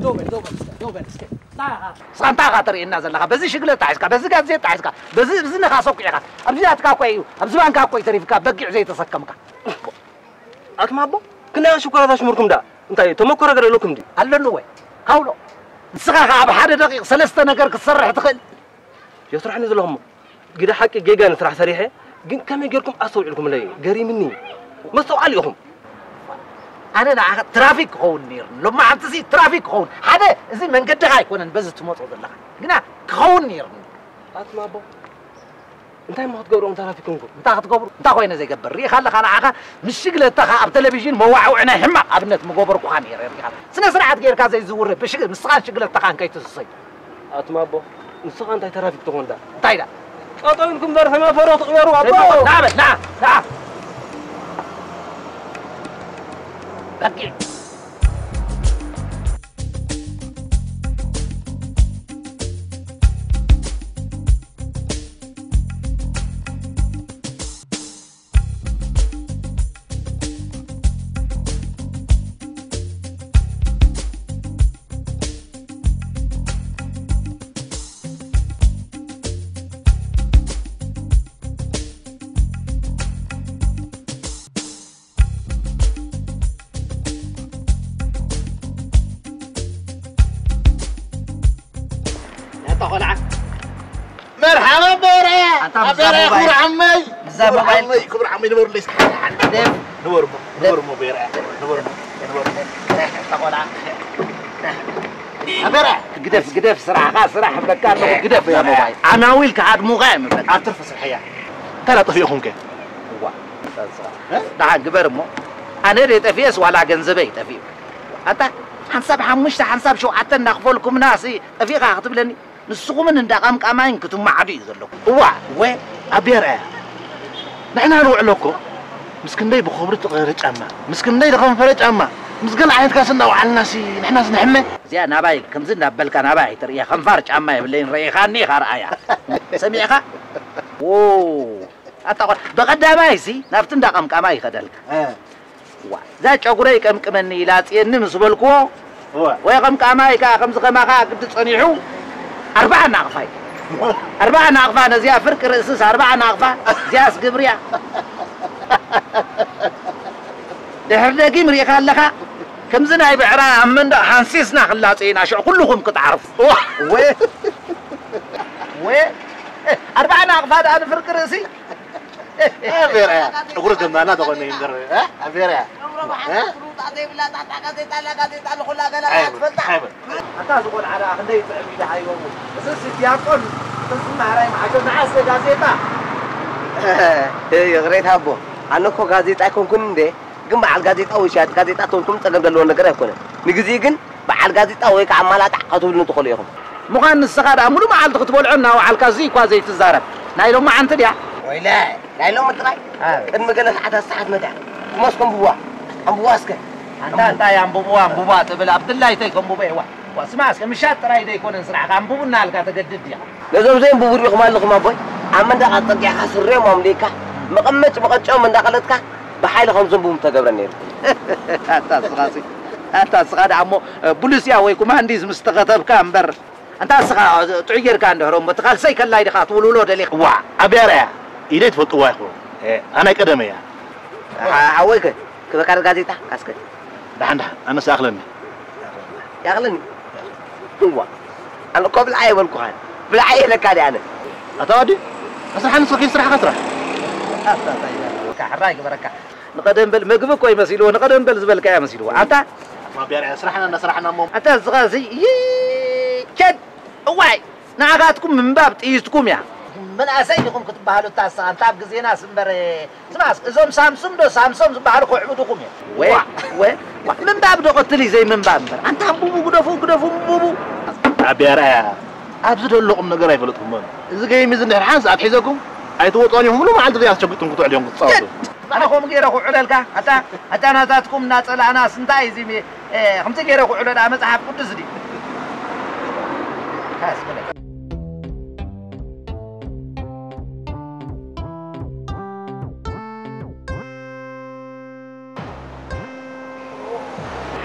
ደው በል፣ ደው በል እስከ፣ ደው በል እስከ። ንስኻ እንታይ ኢኻ ተርእየና ዘለኻ? በዚ ሽግለታ ሒዝካ፣ በዚ ጋዜጣ ሒዝካ፣ በዚ፣ በዚ ነኻ ሰኩዕካ። ኣብዚ ኣትካ እኮ እዩ፣ ኣብዚ ባንካ እኮ እዩ ተሪፍካ፣ በጊዕ ዘይተሰከምካ። ኣቱም ኣቦ፣ ክንደይ ሽኮራት ኣሽሙርኩም ደኣ? እንታይ ተመኮረ ገለ ኣለኩም ድዩ? ኣለኒ ወይ? ካውሎ፣ ንስኻ ኸኣ ኣብ ሓደ ደቂቕ ሰለስተ ነገር ክትሰርሕ ትኽእል። የስራሕኒ ዘለኹም ግደ ሓቂ ጌጋ ንስራሕ ሰሪሐ፣ ግን ከመይ ጌርኩም ኣስተውዒልኩምለይ? ገሪምኒ። መስተውዓሊ ኢኹም። ኣነ ንዓኻ ትራፊክ ክኸውን ነይርኒ። ሎማዓንትሲ ትራፊክ ክኸውን። ሓደ፣ እዚ መንገድኻ ኣይኮነን በዚ ትመጾ ዘለኻ። ግና ክኸውን ነይርኒ። ኣቱም ኣቦ፣ እንታይ እሞ ክትገብሩ እዮም ትራፊክ ኮንኩም? እንታይ ክትገብሩ? እንታይ ኮይነ ዘይገብር? ርኢኻ ኣለኻ ንዓኻ ምስ ሽግለታኻ ኣብ ቴሌቪዥን መዋዕውዒ ናይ ሕማቕ ኣብነት ምገበርኩኻ ነይረ ርኢኻ። ስነ ስርዓት ጌርካ ዘይዝውር ብሽግ-፣ ንስኻን ሽግለታኻን ከይትስሰዩ። ኣቱም ኣቦ፣ ንስኻ እንታይ ተራፊቅ ትኾን ዳ? እንታይ ዳ? ጠጠው ኢልኩም ዘርሰማ ፈረው ትቕበሩ ኣቦ። ና በል፣ ና፣ ና። በጊዕ። ያታ ቆልዓ። መርሓባ በረ። ኣታ ምዛ ኣበረ ሞባይል። ክቡር ዓመይ። ምዛ ክቡር ሞባይል። ዓመይ፣ ክቡር ዓመይ ንበሩለይ እስኪ ሓደ ሓደ። ግደፍ። ንበሩ እሞ፣ ግደፍ። ንበሩ እሞ በረ። ንበሩ እሞ፣ ንበሩ እሞ። ኣታ ቆልዓ። ኣበረ። ግደፍ፣ ግደፍ፣ ስራሕኻ ስራሕ እብለካ ኣለኹ፣ ግደፍ እዛ ሞባይል። ዓማዊል ክሃድሙኻ እዮም እብለካ። ኣብ ትርፊ ስርሐያ። እንታይ ደኣ ጠፊእኹም ከ? እዋ። እ? ደሓን ግበር እሞ። ኣነ ደይ ጠፊኤስ ዋላ ገንዘበይ ጠፊኡ። ኣታ ሓንሳብ ሓሙሽተ ሓንሳብ ሸውዓተ እንዳኽፈልኩምና ሲ ጠፊእኻ ክትብለኒ? ንስኹምን እንዳ ቀምቃማይን ክትመዓዱ እዩ ዘለኩም። እዋ፣ እወ። ኣቤ ኣርኣያ፣ ንሕና ንውዕሎ እኮ ምስ ክንደይ ብኽብሪ ተቐየረ ጫማ፣ ምስ ክንደይ ተኸንፈረ ጫማ፣ ምስ ገለ ዓይነት ካስ እናወዓልናሲ ንሕናስ ንሕመ። እዚኣ ናባይ ከምዚ እናበልካ ናባይ ኣይትርእያ፣ ከንፋር ጫማ የብለይን፣ ርኢኻኒ ኢኻ ርኣያ። ሰሚዕኻ? ዎ፣ ኣታ ቆል-፣ ብቐዳማይሲ ናብቲ እንዳ ቀምቃማይ ይኸደልካ። እ። ዋ፣ እዛ ጨጉረይ ቀምቅመኒ ይላጽየኒ ምስ በልክዎ፣ እወ። ወይ ቀምቃማይ ከኣ ከምዚ ከማኻ ግዲ ጸኒሑ፣ ኣርባዓ ናቕፋ እዩ። ኣርባዓ ናቕፋ ነዚኣ ፍርቂ ርእስስ ኣርባዓ ናቕፋ፣ እዚኣስ ግብርያ። ድሕሪ ደጊም ርኢኻ ኣለኻ፣ ከምዚ ናይ ብዕራይ ኣብ መንደቕ ሃንሲስና ክላጸ ኢና፣ ሽዑ ኩልኹም ክትዓርፉ። እወ። ወይ፣ ወይ፣ ኣርባዓ ናቕፋ ደኣ ንፍርቂ ርእሲ። ኣቤርያ፣ ጨጉሪ ገማና ተኾነ ይንገር፣ እ? ኣቤርያ። እ? ኣይበል። ኣታ እዚ ቆልዓ ደኣ ክንደይ ጥዕም ኢሉ ሃይቦሙ። እዝስ ዲያቆን፣ እዝስ መሃራይ መዓሾ፣ ንዓስ ጋዜጣ። ይቕሬታ ኣቦ፣ ኣነ እኮ ጋዜጣ ኣይኮንኩን እንዴ፣ ግን በዓል ጋዜጣ ወይ ሸያጢ ጋዜጣ ተንኩም ጸገም ዘለዎ ነገር ኣይኮነን። ንግዜኡ ግን በዓል ጋዜጣ ወይ ከዓ ኣማላጣዕ ክትብሉኒ ትኽእሉ ኢኹም። ምዃን ንስኻ ደኣ ሙሉ መዓልቲ ክትበልዖ እናወዓልካ እዙይ እኳ ዘይትዛረብ። ናይ ሎማዓንቲ ድያ? ወይለ፣ ናይ ሎሚ ጥራይ? ኣዎ። ቅድሚ ገለ ሰዓታት ሰዓት መትያ። ክመስኩም ብዋ። ኣንብዋ እስከ። ኣንታ እንታይ ኣንብብዋ፣ ኣንብብዋ ትብል? ኣብ ድላይተይ ከንብቦ እየ። ዋ፣ ዋ፣ ስማ እስከ ምሻጥ ጥራይ ዘይኮነን ስራሕካ፣ ኣንብቡ እናልካ ተገድድ ዲኻ? ነዞም ዘየንብቡ ርኢኹም ኣለኹም ኣቦይ? ኣብ መንደቕ ኣጸጊዕካ ስረዮም ኣምሊእካ፣ መቐመጭ መቐጭኦም እንዳቐለጥካ ብሓይሊ ከም ዘንብቡ ምተገብረ ነይሩ። ኣታ ስኻ ሲ፣ ኣታ ስኻ ደኣ እሞ፣ እ፣ ቡሉስያ ወይ ኩማንዲስ ምስ ተኸተብካ እምበር፣ ኣንታ ስኻ ጥዑይ ጌርካ እንድሕሮ እሞ፣ እቲ ካልሰይ ከላይ ድኻ ትውልውሎ ደሊኻ? ዋ፣ ኣብያ ርኣያ፣ ኢደይ ትፈልጥዋ ኢኹም። እ፣ ኣናይ ቀደመ እያ። ሓ-፣ ሓወይከ፣ ክበካ ዶ ጋዜጣ፣ ካስከ? ደሓን፣ ደሓን፣ ኣነስ ይኣኽለኒ። ይኣኽለኒ? እዋ፣ ኣነ እኮ ብልዓየ በልኩኻን። ብልዓየ ኢለካ ድየ ኣነ? ኣታ ወዲ፣ ኣስርሓ ንስኻ ከይድ ስራሕኻ ስራሕ። ኣታ እንታይ ይበልካ፣ ሕራይ ግበረካ። ንቐደም በል መግቢ እኮ ይመሲልዎ፣ ንቐደም በል ዝበልካያ መሲልዎ። ኣታ ማቢያርያ ስራሕና እናሰራሕና እሞ። ኣታ ዝኻ እዚ፣ ይይ፣ ቸድ፣ እዋይ፣ ንዓኻትኩም ምንባብ ጥይትኩም እያ። መናእሰይ ዲኹም ክትበሃሉ እታ ንስኻ፣ እንታ ኣብ ግዜናስ እምበር፣ ስማስ፣ እዞም ሳምሱም ዶ ሳምሶም ዝበሃሉ ከዕብዱኹም እዮም። ወ-፣ ዋ። ወ-፣ ዋ-፣ ምንባብ ዶ ቀትል እዩ ዘይምንባብ እምበር። ኣንታ ኣንብቡ፣ ግደፉ፣ ግደፉ፣ ኣንብቡ። ኣቢ ኣርኣያ፣ ኣብዚ ዘሎ ቁም ነገር ኣይፈለጥኩሞን። እዚ ገይም እዚ እንድሕር ሓንሳእ ኣትሒዘኩም፣ ኣይትወፅኦን ኢኹም፣ ሙሉ መዓልቲ እዚኣ ኣስቸጉጥኩም ክትውዕሉ እዮም ክትፃወቱ። ኣነ ከምኡ ገይረ ክውዕለልካ፣ ኣታ፣ ኣታ ናታትኩም እናፀላእናስ እንታይ እዩ እዚ ሚ-፣ እ፣ ከምዚ ገይረ ክውዕሎ ደኣ መፅሓፍ ቅዱስ ድዩ? ካስ በለ።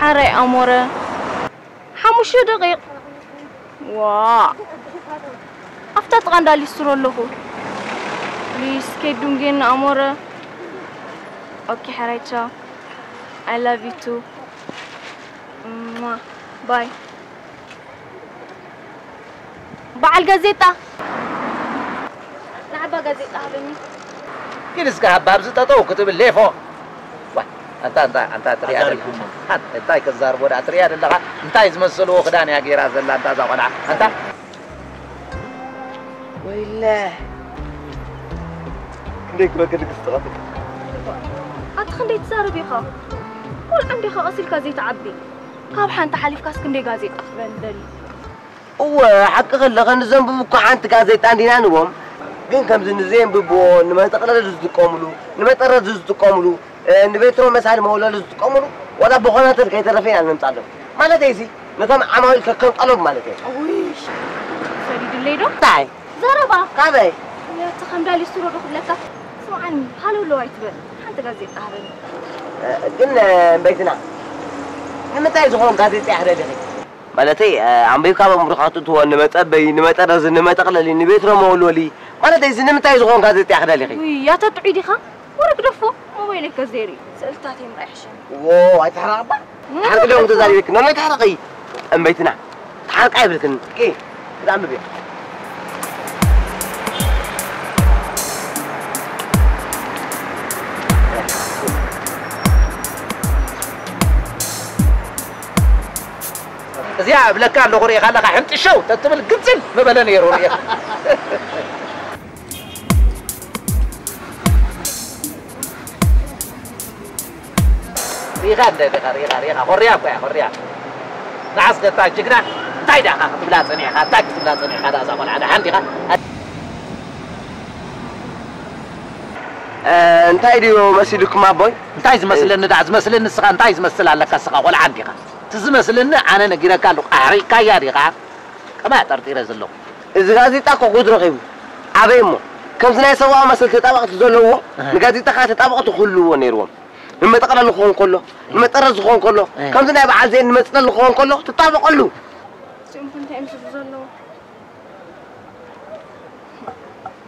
ሓራይ ኣሞረ፣ ሓ፣ ሓሙሽተ ደቂቕ። ዋ። ኣብታ ጥቓ እንዳ ሊስትሮ ኣለኹ። ፕሊስ፣ ኬዱንጌን ኣሞረ። ኦኬ፣ ሕራይ፣ ቻው። I love you too. እማ፣ ባይ። በዓል ጋዜጣ። ንዓባ ጋዜጣ ሃበኒ። ግን እስከ ሃባ ኣብዚ ጠጠው ክትብል ሌፎ። ዋ፣ ኣንታ፣ ኣንታ፣ ኣንታ ትሪኣ ኣዛሪብኩም ኣለኻ። ኣን-፣ እንታይ ከዛርቦ ደኣ ትሪኣ ኣለኻ? እንታይ ዝመስልዎ ክዳን እያ ገይራ ዘላ ኣንታ እዛ ቆልዓ? ኣንታ። ወይለ። ክንደይ ክበክል ክስተቐብል። ኣቲ ክንደይ ትዛረብ ኢኻ? ቆልዓ እንዲኻ ቀስ ኢልካ ዘይትዓቢ። ካብ ሓንቲ ሓሊፍካስ ክንደይ ጋዜጣ ክበል ደሊ? እወ፣ ሓቂ ከለኸ ንዘንብቡ እኮ ሓንቲ ጋዜጣ እንዲና ንቦም። ግን ከምዚ ንዘየንብብዎ፣ ንመጠቕለሊ ዝጥቀሙሉ፣ ንመጠረዚ ዝጥቀሙሉ፣ እ፣ ንቤትሮ መሳሊ መውለሊ ዝጥቀሙሉ፣ ዋላ ብኾናተር ከይተረፈ ኢና ነምጻሎም። ማለተይሲ፣ ነቶም ዓማዊል ከከምጠሎም ማለት እየ። ውይ፣ ሰዲድለይ ዶ? እንታይ? ዘረባ። ካበይ? እቲ ከም ዳሊስትሮ ዶ ክብለካ? ስምዓኒ፣ ሃለውለው ኣይትበል። ሓንቲ ጋዜጣ ሃበኒ። እ፣ ግን፣ እ፣ እምበይትና፣ ንምንታይ ዝኾን ጋዜጣ ይሕደልኺ? ማለተይ፣ እ፣ ኣንቢብካ በምብርኻ ትእትዎ ንመጸበዪ፣ ንመጠረዚ፣ ንመጠቕለሊ፣ ንቤትሮ መወልወሊ፣ ማለተይ፣ እዚ ንምንታይ ዝኾን ጋዜጣ ይሕደልኺ? ውይ፣ ያታ ጥዑይ ዲኻ? ወረ ግደፎ፣ ሞባይለይ ከዘይርኢ። ስእልታት የምርኣ ይሕሸኒ። ዎ፣ ኣይትሕረቕ እባ። ሓቂ ዶ ተዛሪበኪ? ኖ፣ ኣይትሕረቒ። እምበይትና፣ ትሓርቃ ኣይብልክን። ኪ፣ ክትኣንብብ እየ። እዚኣ እብለካ ኣለኹ፣ ርኢኻ ኣለኻ፣ ሕንጥሸው ተትብል ግጽም ምበለ ነይሩ፣ ርኢኻ። ሪኻ እንደ ሪኻ፣ ሪኻ፣ ሪኻ፣ ኮርያ እኮ እያ፣ ኮርያ። ንዓስ ከታ ጅግና፣ እንታይ ዳኻ ክትብላ ጸኒሕኻ? እንታይ ክትብላ ጸኒሕኻ? ዳዛ ቆልዓ ደሓን ዲኻ? እ፣ እንታይ ድዩ መሲሉኩም ኣቦይ? እንታይ ዝመስለኒ ደኣ? ዝመስለኒ ንስኻ እንታይ ዝመስል ኣለካ? ንስኻ ቆልዓ እንዲኻ። እቲ ዝመስለኒ ኣነ ነጊረካ ኣለኹ። ኣሕሪቕካያ ዲኻ? ከማይ ጠርጢረ ዘለኹ። እዚ ጋዜጣ እኮ ጉድ ረኺቡ። ኣበይ እሞ? ከምዚ ናይ ሰብኣዊ መሰል ተጣበቕቲ ዘለውዎ፣ እህ። ንጋዜጣ ከኣ ተጣበቕቲ ክህልውዎ ነይርዎም። ንመጠቕለሊ ክኸውን ከሎ፣ ንመጠረዚ ክኸውን ከሎ፣ እህ። ከምዚ ናይ በዓል ዜን ንመጽለሊ ክኸውን ከሎ፣ ትጣበቐሉ። እዚኦም ከ እንታይ እዮም ዝብሉ ዘለዉ?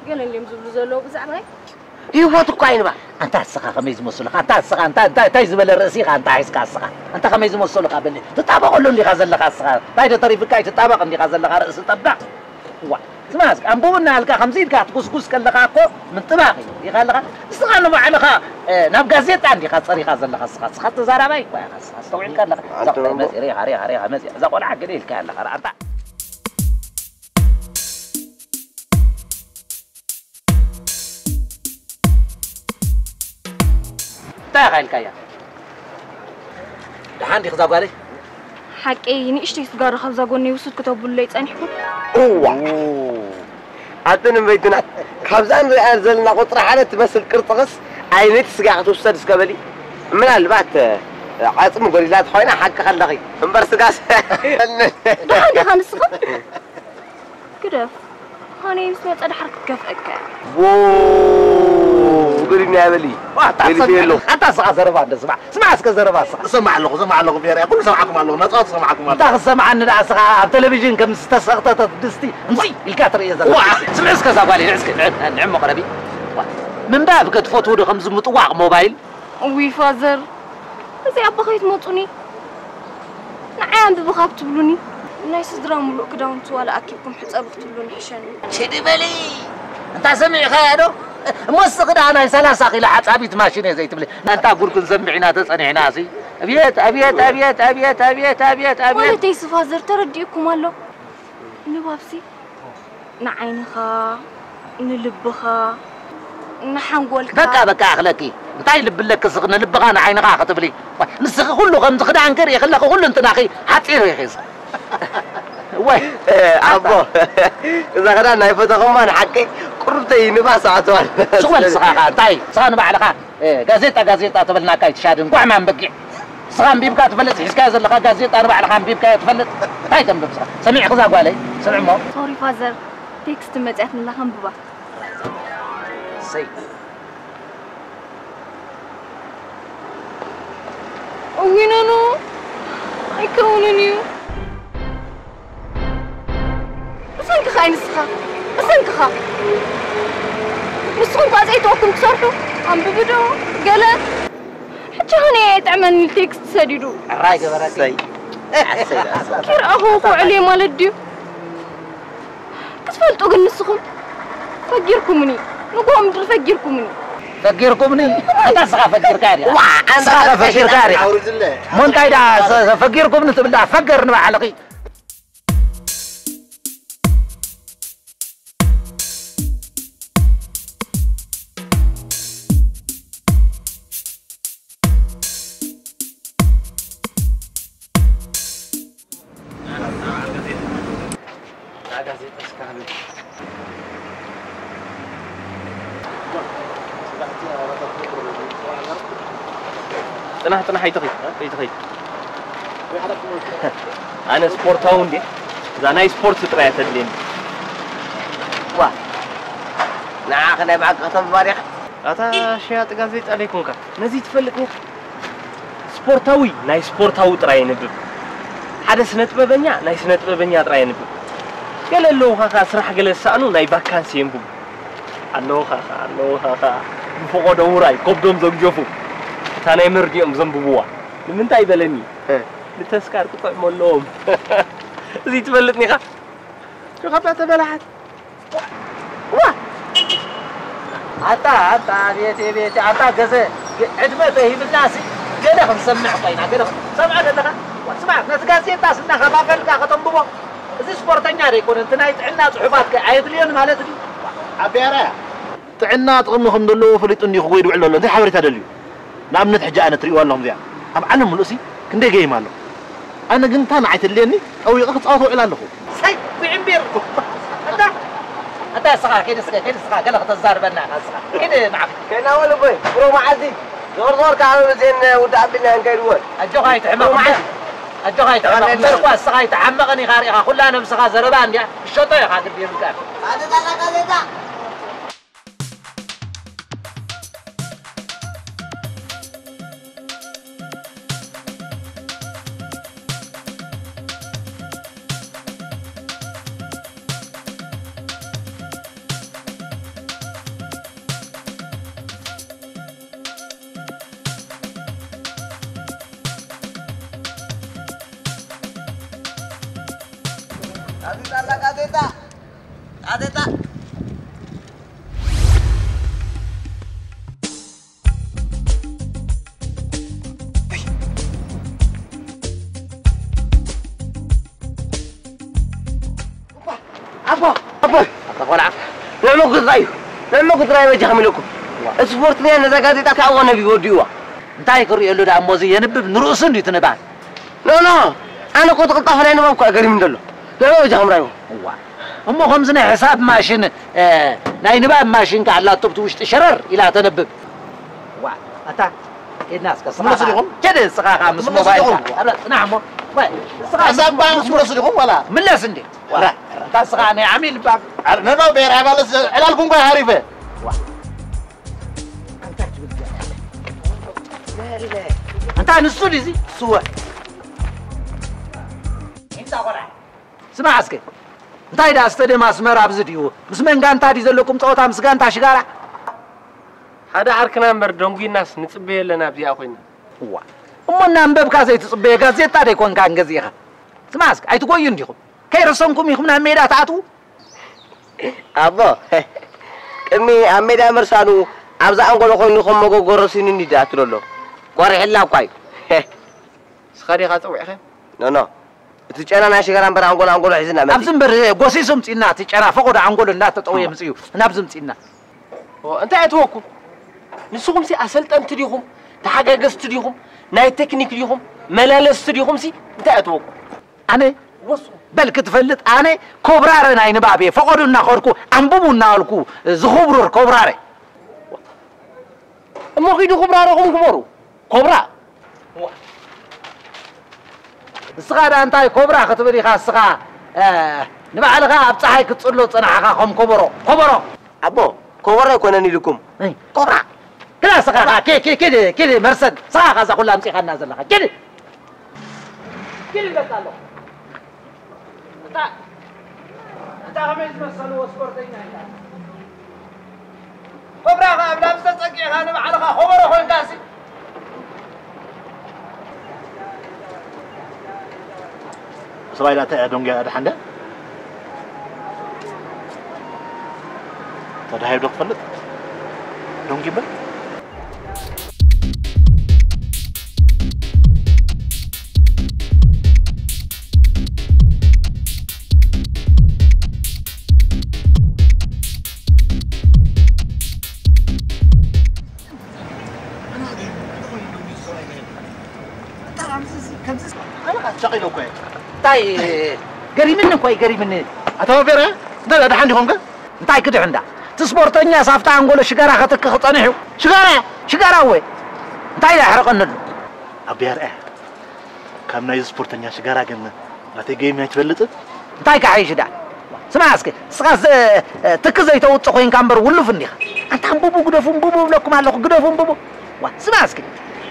ገለ እንድዮም ዝብሉ ዘለዉ ብዛዕባይ? ህይወት እኳ ይንባር። ኣንታ እስኻ ከመይ ዝመስሉኻ? ኣንታ እስኻ፣ ኣንታ እንታይ፣ እንታይ ዝበለ ርእሲ ኢኻ ኣንታ ሒዝካ እስኻ? ኣንታ ከመይ ዝመስሉኻ በሊ? ትጣበቐሉ እንዲኻ ዘለኻ እስኻ? እንታይ ዶ ተሪፍካ? ኣይትጣበቕ እንዲኻ ዘለኻ ርእሲ ጠባቕ። ዋ፣ ስማ እስኪ፣ ኣንብቡ እናበልካ ከምዚ ኢልካ ክትጉስጉስ ከለኻ እኮ ምጥባቕ እዩ። ሪኢኻ ኣለኻ? እስኻ ንባዕልኻ፣ እ፣ ናብ ጋዜጣ እንዲኻ ጸሪኻ ዘለኻ እስኻ። እስኻ ተዛራባይ እኳ ኢኻ እስኻ። ኣስተውዒልካ ኣለኻ? እዛ ኣንተ ቆልዓ እሞ መጽ-፣ ሪኢኻ፣ ሪኢኻ፣ ሪኢኻ መጽ-፣ እዛ ቆልዓ ገለ ኢልካ ኣለኻ። ኣንታ እንታይ ኢኻ ኢልካያ? ደሓን ዲኺ እዛ ጓለይ? ሓቀይ፣ ንእሽተይ ስጋሮ ካብዛ ጎነይ ውሱድ ክተብሉለይ ጸኒሕኩም? እዋ! ኣቲ ንበይትና፣ ካብዛ ንሪኣ ዘለና ቁጽሪ ሓደ ትመስል ቅርጽኽስ ኣይነይቲ ስጋ ክትውሰድ እስከ በሊ። ምናልባት ዓጽሚ ጎዲላ ተኾይና ሓቂ ከለኺ። እምበር ስጋስ ደሓን ዲኻ ንስኻ? ግደፍ። ኾነ ምስ መጸ ደሓር ክትከፍአካ እያ። ዎ፣ ግድኛ በሊ። ዋ፣ ኣታ በሊ ሰብ-፣ በሎ። ኣታ ስኻ ዘረባ እንደ ስማዕ። ስማዕ እስከ ዘረባ ስኻ። እሰማዕ ኣለኹ፣ እሰማዕ ኣለኹ፣ ብሄር እያ። ኩሉ ሰማዕኩም ኣለኹ፣ ነጻ ትሰማዕኩም ኣለኹ። እንታይ ክሰማዓኒ ደኣ ስኻ ኣብ ቴሌቪዥን ከም ዝተሰኽተተት ድስቲ፣ እምሲ ኢልካ ትርእዮ ዘለኻ። ዋ፣ ስምዒ እስከ እዛ ጓል፣ ንዕ እስከ፣ ንዕ፣ ንዕ እሞ ቅረቢ። ዋ፣ ምንባብ ከ ትፈትዉ ዶ ከምዚ ምጥዋቕ ሞባይል? እውይ ፋዘር፣ እዚ ኣቦ ከይትመጹኒ። ንዓይ ኣንብቢ ካብ ትብሉኒ፣ ናይ ስድራ ሙሉእ ክዳውንቲ ዋላ ኣኪብኩም ሕጸቡ ክትብሉኒ ይሕሸኒ። ችዲ በሊ፣ እንታ ሰሚዕኻያ ዶ? እሞ እስኺ ደኣ ናይ ሰላሳ ኪሎ ሓጻቢት ማሽን እየ ዘይትብሊ። ኣንታ ጉድ ክንሰምዕ ኢና ተጸኒሕና ሲ። ኣብየት፣ ኣብየት፣ ኣብየት፣ ኣብየት፣ ኣብየት፣ ኣብየት፣ ኣብየት። ማለተይሲ ፋዘር ተረዲእኩም ኣሎ። ንባብሲ ንዓይንኻ፣ ንልብኻ፣ ንሓንጎልካ። በቃ፣ በቃ፣ ኣኽለኪ። እንታይ ልቢ ኣለኪ እስኺ ንልብኻ ንዓይንኻ ክትብሊ? ንስኺ ኩሉ ከምዚ ክዳንኪ ርኢ ከለኺ ኩሉ እንትናኺ ሓጺር ኢኺ እስኺ። ወይ። እ፣ ኣቦ፣ እዛ ክዳን ናይ ፈተኹማ ንሓቂ ቁርብተይ ንፋስ ኣትዋል። ሱቕ በል ንስኻ ኸኣ፣ እንታይ? ንስኻ ንባዕልኻ እ፣ ጋዜጣ፣ ጋዜጣ ተበልናካ ኣይትሻድን፣ ጓዕማን በጊዕ። ንስኻ ኣንቢብካ ትፈልጥ፣ ሒዝካዮ ዘለኻ ጋዜጣ ንባዕልኻ ኣንቢብካዮ ትፈልጥ? እንታይ ተንብብ ንስኻ? ሰሚዕኺ እዛ ጓለይ? ስምዒ እሞ። ሶሪ ፋዘር፣ ቴክስት መጺኣትኒ ኣላ ከንብባ። እሰይ። እውይ ኖኖ፣ ኣይከውንን እዩ። ንስኹም ከ ዘይተወኩም ትሰርሑ ኣንብቡ ዶ ገለ? ሕጂ ኸነ ጥዕመኒ ቴክስት ሰዲዱ። ሕራይ ገበረኪ። እሰይ። እሰይ፣ እሰይ። ኪርኣኹ ክውዕል እየ ማለት ድዩ? ክትፈልጡ ግን ንስኹም ፈጊርኩምኒ። ንግሆ ምድሪ ፈጊርኩምኒ። ፈጊርኩምኒ? ኣንታ ንስኻ ፈጊርካ ዲኻ? ዋ፣ ኣንታ ንስኻ ፈጊርካ ዲኻ? ኣውርድለ። እሞ እንታይ ደኣ ሰ-፣ ሰ-፣ ፈጊርኩምኒ ትብል ደኣ? ፈገር ንባዕልኺ። ጽናሕ፣ ጽናሕ፣ ኣይትኺድ፣ ኣይትኺድ። ኣነ ስፖርታዊ እንዴ? እዛ ናይ ስፖርት ጥራይ እያ ተድልየኒ። ዋ፣ ንዓኻ ናይ ብሓቂ ከተንብባ ዲኻ? ኣታ ሸያጢ ጋዜጣ ደይኮንካ፣ ነዚ ትፈልጥ ኔርካ? ስፖርታዊ፣ ናይ ስፖርታዊ ጥራይ የንብብ። ሓደ ስነ ጥበበኛ፣ ናይ ስነ ጥበበኛ ጥራይ የንብብ። ገለ ኣለዉ ኸዓ ስራሕ ገለ ዝሰኣኑ ናይ ቫካንሲ የንብቡ። ኣለዉ ኸዓ፣ ኣለዉ ኸዓ፣ ብፈቖዶ ውራይ ከብዶም ዘንገፉ። እታ ናይ መርድኦም ዘንብብዋ። ንምንታይ በለኒ? እ። ንተስካር ክጥዕሙ ኣለዎም። እዚ ትፈልጥኒ ኢኻ? ሸኸባ ተበላሓት። ዋ! ኣታ፣ ኣታ፣ ቤቴ፣ ቤቴ፣ ኣታ ገዘ፣ ዕድመ ተሂብናሲ፣ ገለ ክንሰምዕ ኮይና፣ ገለ ሰምዐ ዘለኻ? ዋ፣ ስማዕ፣ ነቲ ጋዜጣ ስናኸፋፈልካ ከተንብቦ፣ እዚ ስፖርተኛ ደይኮነ፣ እቲ ናይ ጥዕና ጽሑፋት ከ ኣየድልዮን ማለት ድዩ? ኣቤ ኣራያ፣ ጥዕና ጥቕሚ ከም ዘለዎ ፈሊጡ እንዲዩ ክጎይ ድውዕል ዘሎ፣ እንታይ ሓበሬታ ደልዩ? ንኣብነት፣ ሕጂ ኣነ ትርእይዋ ኣለኹም እዚኣ። ኣብ ዓለም ምሉእሲ ክንደይ ገይም ኣሎ። ኣነ ግን እታ ንዓይ ተድልየኒ ጠዊቐ ክጻወት ውዕል ኣለኹ። ሳይ፣ ጉዕምቢር። ኣታ፣ ኣታ፣ እስኻ፣ ከይድ እስከ፣ ከይድ እስኻ፣ ገለ ከተዛርበና ኢኻ እስኻ። ከይድ ንዓኻ። ከይድና በሉ ቦይ፣ ብሩኽ መዓልቲ። ዞር ዞር ከኣ በሉ፣ እዘን ውዳእ ኣቢልና ክንከይድ እወ። ኣጆኻ ኣይትሕመቕ እምበር። ኣጆኻ ኣይትሕመቕ እምበር እኳ፣ እስኻ ኣይትሓመቕን ኢኻ ርኢኻ። ኩላ ነብስኻ ዘረባ እንድያ። እሸጦ ኢኻ ግዲ የብልካን። ኣነ ዛና ጋዜጣ። ጋዜጣ ኣላ፣ ጋዜጣ። ጋዜጣ። ኣቦ፣ ኣቦ። ኣታ ቆልዓ፣ ንዕሞ ክትራእዩ፣ ንዕሞ ክትራእዩ በጃኹም ኢለኩም። ስፖርት ነዛ ጋዜጣ ካብ ወነቢ ወዲእዋ። እንታይ ክርእየሉ ደኣ እሞ፣ እዚ የንብብ፣ ንርእሱ እንድዩ እቲ ንባብ። ኖ፣ ኖ፣ ኣነ እኮ እቲ ቅልጣፈ ናይ ንባብ እኮ ገሪሙኒ ዘሎ። ንዕሞ በጃኹም ራእይዎ። እዋ፣ እሞ ከምዚ ናይ ሕሳብ ማሽን፣ እ፣ ናይ ንባብ ማሽን ከኣ ኣላቶ፣ ኣብቲ ውሽጢ ሸረር ኢላ ተንብብ። ዋ፣ ኣታ፣ ኬድና እስከ፣ ስኻ ምለሱ ኸዓ፣ ዲኹም? ኬድ፣ ስኻ ኸዓ ምስ ምለሱ ሞባይል ዲኹም? ኸዓ። ኣብላ፣ ጽናሕ እሞ። ወይ፣ ስኻ ሓሳብ ምስ ባንክ ሞባይል ምለሱ ዲኹም ዋላ? ምለስ እንዴ? ዋ፣ ራ፣ ራ። ኣታ ስኻ ናይ ዓሚል ባንክ። ኣረ፣ ኖ፣ ኖ፣ ብሄራዊ ማለት ዕላልኩም እኮ ሓሪፈ። ዋ። ኣንታ ትብል ዘላ። ኣንታ ንሱ ድዩ እዚ? ስወ። ኢንታ ቆልዓ። ስማዕ እስከ፣ እንታይ ደኣ ስቴድየም ኣስመራ ኣብዚ ድዩ? ምስ መን ጋንታ ድዩ ዘለኩም ጸወታ? ምስ ጋንታ ሽጋራ? ሓደ ዓርክና እምበር ደንጉይናስ ንጽበዮ ኣለና ኣብዚኣ ኮይና። እዋ፣ እሞ እናንበብካ ዘይትጽበዮ ጋዜጣ ደይኮንካ እንገዚእኻ? ስማዕ እስከ፣ ኣይትጎዩን ዲኹም? ከይረሰንኩም ኢኹም ናብ ሜዳ ትኣትዉ? ኣቦ፣ ቅድሚ ኣብ ሜዳ ምርሳኑ፣ ኣብዛ ኣንጎሎ ኮይኑ ከም መጎጎ ረሲኑኒ ደኣ ትሎ ኣሎ። ቆሪሕላ እኳ እዩ። ንስኻ ዲኻ ጸዊዕኻ? ኖ፣ ኖ። እቲ ጨና ናይ ሽጋራ እምበር ኣንጎሎ፣ ኣንጎሎ ሒዝና መጺ። ኣብዚ እምበር ጎሲሱ ምጺና፣ እቲ ጨና ፈቐዶ ኣንጎሎ እንዳተጠወየ ምጺኡ። ናብዚ ምጺና። ኦ፣ እንታይ ኣእተወኩም? ንስኹምሲ ኣሰልጠንቲ ዲኹም? ተሓጋገዝቲ ዲኹም? ናይ ቴክኒክ ዲኹም? መላለስቲ ዲኹምሲ? እንታይ ኣእተወኩም? ኣነ? ወሱ። በል ክትፈልጥ፣ ኣነ ኮብራረ ናይ ንባብ እየ። ፈቐዶ እናኸድኩ ኣንብቡ እናበልኩ ዝኹብርር ኮብራረ። እሞ ኺዱ ኩብራረኹም ግበሩ። ኮብራ። ንስኻ ደኣ እንታይ ኮብራ ክትብል ኢኻ? እስኻ፣ እ፣ ንባዕልኻ ኣብ ጸሓይ ክትጽሎ ጸናሕኻ ከም ኮበሮ። ኮበሮ። ኣቦ፣ ኮበሮ ኣይኮነን ኢልኩም። እይ። ኮብራ። ክላ እስኻ ኸኣ፣ ኪ-፣ ኪ-፣ ኪድ፣ ኪድ መርሰን። እስኻ ኸኣ እዛ ኩላ ኣምጺኻና ዘለኻ። ኪድ። ኪድ ይበልካ ኣለኹ። ኣታ፣ ኣታ ከመይ ዝመሰልዎ ስፖርተኛ ኢኻ? ኮብራ ኸኣ ኣብ ላብ ዝተጸጊዕካ ንባዕልኻ ኮበሮ ኮንካሲ። ሰብኣይ ዳታ እያ ዶንጊ እያ ደሓንደ? ተዳሂብ ዶ ክፈልጥ? ዶንጊ እምበር? ኣነ ኸኣ ሸቒለ እኮ እየ። እንታይ ገሪምኒ እኮ እዩ ገሪምኒ። ኣቶ በረ፣ እንታይ ደኣ ደሓን ዲኹም ከ? እንታይ ክድሕን ዳ? እቲ ስፖርተኛ ሳፍታ ኣንጎሎ ሽጋራ ከትክኽ ጸኒሑ። ሽጋራ? ሽጋራ እወ። እንታይ ደኣ የሕርቐኒ ኣሎ? ኣቢ ኣርኣያ፣ ካብ ናይዚ ስፖርተኛ ሽጋራ ግን ናተይ ገይም ኣይትበልጽን? እንታይ ክሓይሽ ዳ? ስማዕ እስኪ፣ ንስኻስ ትኪ ዘይተውጽእ ኮይንካ እምበር ውሉፍ እንዲኻ። ኣንታ ኣንብቡ ግደፉ፣ ኣንብቡ እብለኩም ኣለኹ፣ ግደፉ ኣንብቡ። ዋ፣ ስማዕ እስኪ፣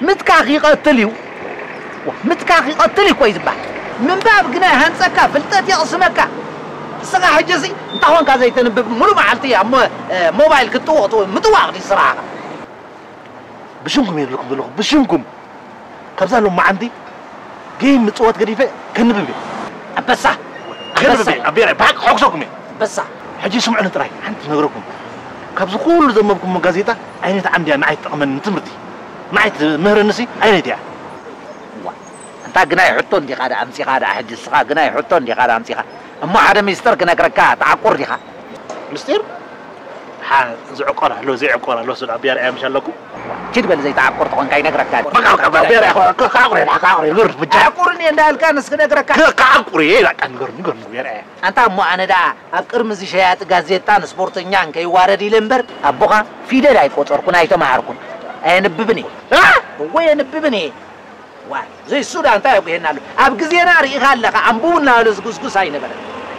ምትካኽ ይቐትል እዩ። ዋ፣ ምትካኽ ይቐትል እዩ እኮ እዩ ዝበሃል። ምንባብ ግና ይሃንጸካ፣ ፍልጠት የቕስመካ። ንስኻ ሕጂ እዚ እንታይ ኾንካ ዘይተንብብ? ሙሉእ መዓልቲ ኣብ ሞ-፣ እ፣ ሞባይል ክትጥውቕ ትውዕል፣ ምጥዋቕ ድዩ ስራሕኻ? ብሽምኩም እየ ዝብለኩም ዘለኹ፣ ብሽምኩም። ካብዛ ሎማዓንቲ ጌም ምጽዋት ገዲፈ ከንብብ እየ። ኣንበሳ! ከንብብ እየ፣ ኣንበሳ! ኣቢረ ብሓቂ ከሕጉሰኩም እየ። ኣንበሳ! ሕጂ ስምዑኒ ጥራይ፣ ሓንቲ ክነግረኩም። ካብዚ ኩሉ ዘንበብኩሞ ጋዜጣ፣ ኣየነይቲ ዓንዲ እያ ንዓይ ትጠቕመኒ ንትምህርቲ? ንዓይ ትምህረኒሲ ኣየነይቲ እያ? ዋ፣ ኣንታ ግናይ ሕቶ እንዲኻ ደኣ ኣምጺኻ ደኣ፣ ሕጂ ንስኻ ግናይ ሕቶ እንዲኻ ደኣ ኣምጺኻ። እሞ ሓደ ሚስጥር ክነግረካ፣ ትዓቁር ዲኻ? ምስጢር? ሓ-፣ ዝዕቆር ኣሎ፣ ዘይዕቆር ኣሎ፣ ስለ ኣቢ ኣርኣያ ምሽ ኣለኩም? ኪድ በል ዘይትዓቁር ተኾንካ ይነግረካ። በቃ፣ በቃ፣ በቃ፣ ኣቢ ኣርኣያ፣ ከ-፣ ከ-፣ ከዓቁር እየ፣ ከዓቁር እየ፣ ንገር፣ ብጃ። ዓቁርኒ እንዳ ኢልካ ንስ ክነግረካ። ከ-፣ ከዓቁር እየ፣ በቃ፣ ንገር፣ ንገር፣ ንገር፣ ኣቢ ኣርኣያ። ኣንታ እሞ ኣነ ደኣ ኣብ ቅድሚ እዚ ሸያጢ ጋዜጣን ስፖርተኛን ከይዋረድ ኢለ እምበር፣ ኣቦኻ ፊደል ኣይቆጸርኩን፣ ኣይተማሃርኩን። ኣየንብብን እየ። እ? እወ፣ የንብብን እየ። ዋይ፣ ዘይሱ ደኣ እንታይ ኣጉሄና ኣሎ? ኣብ ግዜና ርኢኻ ኣለኻ፣ ኣንብቡ እናበለ ዝጉስጉስ ኣይነበረን።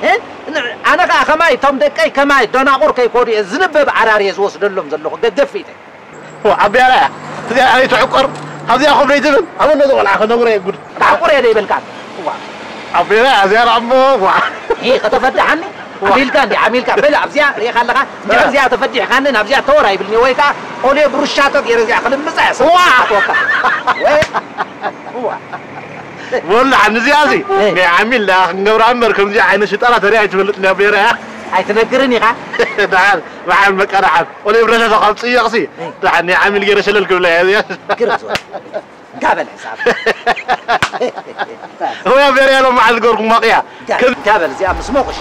እ? ን-፣ ኣነ ኸኣ ከማይ እቶም ደቀይ ከማይ ደናቑር ከይኮኑ እየ ዝንበብ ዓራር እየ ዝወስደሎም ዘለኹ፣ ገገፊተይ። ዋ፣ ኣቢ ኣርኣያ፣ እዚኣ ኣይትዕቆር፣ ኣብዚኣ ኮፍ ዘይትብል፣ ኣበ ነዚ ቆልዓ ከነጉረ እየ ጉድ። ተዓቁር እየ ደይበልካ። ዋ። ኣቢ ኣርኣያ፣ እዚኣ ደኣ እሞ፣ ዋ። ሂ፣ ከተፈድሓኒ? ዓሚልካ እንዲ፣ ዓሚልካ። በል ኣብዚኣ ርኢኻ ኣለኻ፣ እንድሕር እዚኣ ተፈዲሕካኒ፣ ናብዚኣ ተወር ኣይብልኒ፣ ወይ ከኣ ቆልዮ ብሩሻቶ ገይረ እዚኣ ክልምጻ እየ፣ ዋ! ኣትወካ። ወይ፣ እዋ። ወላ ንዚኣ እዚ፣ እ። ናይ ዓሚል ደኣ ክንገብራ እምበር፣ ከምዚኣ ዓይነት ሽጣራ ተሪኣ ኣይትፈልጥን እያ፣ ቤራ እያ። ኣይትነግርን ኢኻ? ደሓን፣ ደሓን፣ በቃ ደሓን። ቆልዮ ብሩሻቶ ካብ ጽየቕሲ፣ እ። ደሓን ናይ ዓሚል ገይረ ሸለል ክብላ እያ እዚኣ። ግርም ዝበለ። እንካ በል ሕሳብ። ወይ ቤራ እያ ሎም መዓልቲ ገርኩም ዋቕያ። እንካ፣ እንካ በል እዚኣ ምስ ሞቕሽ።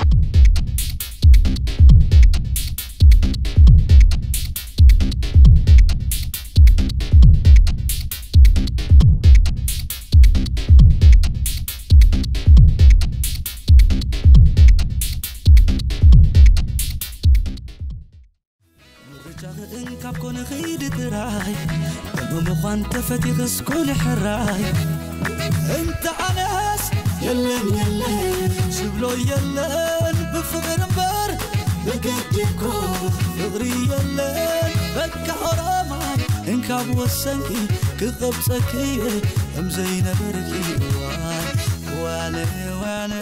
ምርጫኽን ካብ ኮነ ኺድ ጥራይ፣ እሞ ምዃን ተፈቲኽስ ኩሉ ሕራይ። እንተ ኣነስ የለን የለን ዝብሎ የለን፣ ብፍቕሪ እምበር ብግዲ እኮ ፍቕሪ የለን። በቃ ኦሮማይ እንካብ ወሰንኪ፣ ክቐብጸኪ እየ ከም ዘይነበርኪ። ዋለ ዋለ